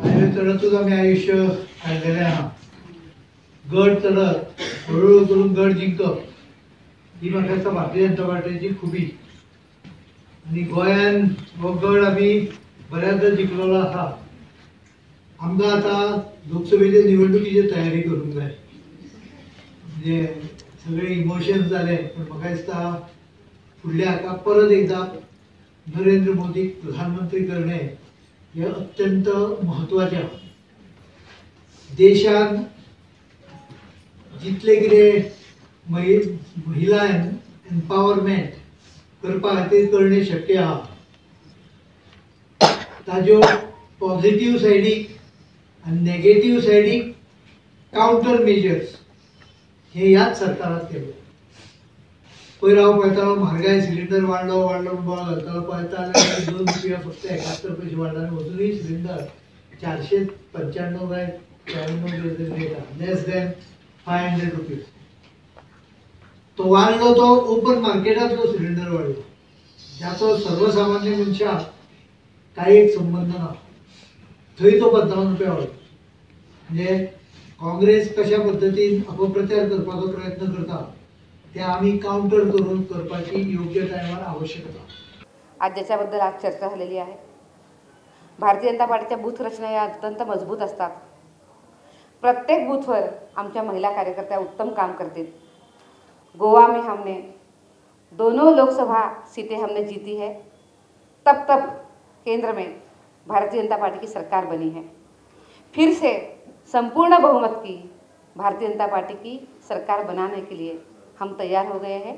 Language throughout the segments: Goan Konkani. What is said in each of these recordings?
हायवे चडतूच आमी आयुश्य काडलेलें आहा. गड चडत हळूहळू करून गड जिंकप ही म्हाका दिसता भारतीय जनता पार्टीची खुबी. आनी गोंयान हो गड आमी बऱ्याचदा जिखलेलो आसा. आमकां आतां लोकसभेचे निवडणुकीची तयारी करूंक जाय. म्हणजे सगळे इमोशन्स जाले, पूण म्हाका दिसता फुडल्या हाका परत एकदां नरेंद्र मोदीक प्रधानमंत्री करणे हे अत्यंत म्हत्वाचें आसा. देशान जितले कितें महिला एम्पावरमेंट करपा खातीर करणे शक्य आसा, ताज्यो पॉझिटीव सायडीक आनी नेगेटीव सायडीक कावंटर मेजर्स हे ह्याच सरकारान केले. पयर हांव पळयतालो म्हारगाय, सिलिंडर वाडलो वाडलो म्हणून बोवाळ घालतालो, पळयता जाल्यार 2 रुपया फक्त 71 पयशे वाडला आनी अजुनूय सिलिंडर 495 काय 94 कितें तरी रेट आसा, लेस दॅन 500 रुपीज. तो वाडलो तो ओपन मार्केटांतलो सिलिंडर वाडलो, ज्याचो सर्वसामान्य मनशाक कांय एक संबंद ना, थंय तो 55 रुपया वाडलो. म्हणजे काँग्रेस कशा पद्दतीन अपप्रचार करपाचो प्रयत्न करता ते आमी कावंटर करून करपाची योग्य टायमार आवश्यकता. आज ज्याच्याबद्दल आज चर्चा झालेली आहे, भारतीय जनता पार्टीच्या बूथ रचना या अत्यंत मजबूत असतात. प्रत्येक बूथवर आमच्या महिला कार्यकर्त्या उत्तम काम करतील. गोवा में हमने दोनों लोकसभा सीटें हमने जीती है, तब तब केंद्र में भारतीय जनता पार्टी की सरकार बनी है. फिर से संपूर्ण बहुमत की भारतीय जनता पार्टी की सरकार बनाने के लिए हम तैयार हो गए हैं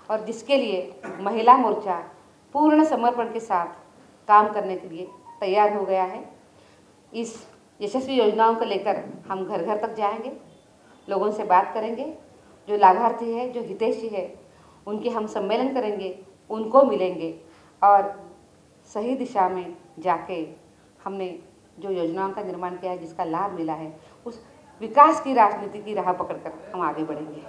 और जिसके लिए महिला मोर्चा पूर्ण समर्पण के साथ काम करने के लिए तैयार हो गया है. इस यशस्वी योजनाओं को लेकर हम घर घर तक जाएंगे, लोगों से बात करेंगे, जो लाभार्थी है, जो हितैषी है, उनके हम सम्मेलन करेंगे, उनको मिलेंगे और सही दिशा में जाके हमने जो योजनाओं का निर्माण किया है, जिसका लाभ मिला है, उस विकास की राजनीति की राह पकड़कर हम आगे बढ़ेंगे.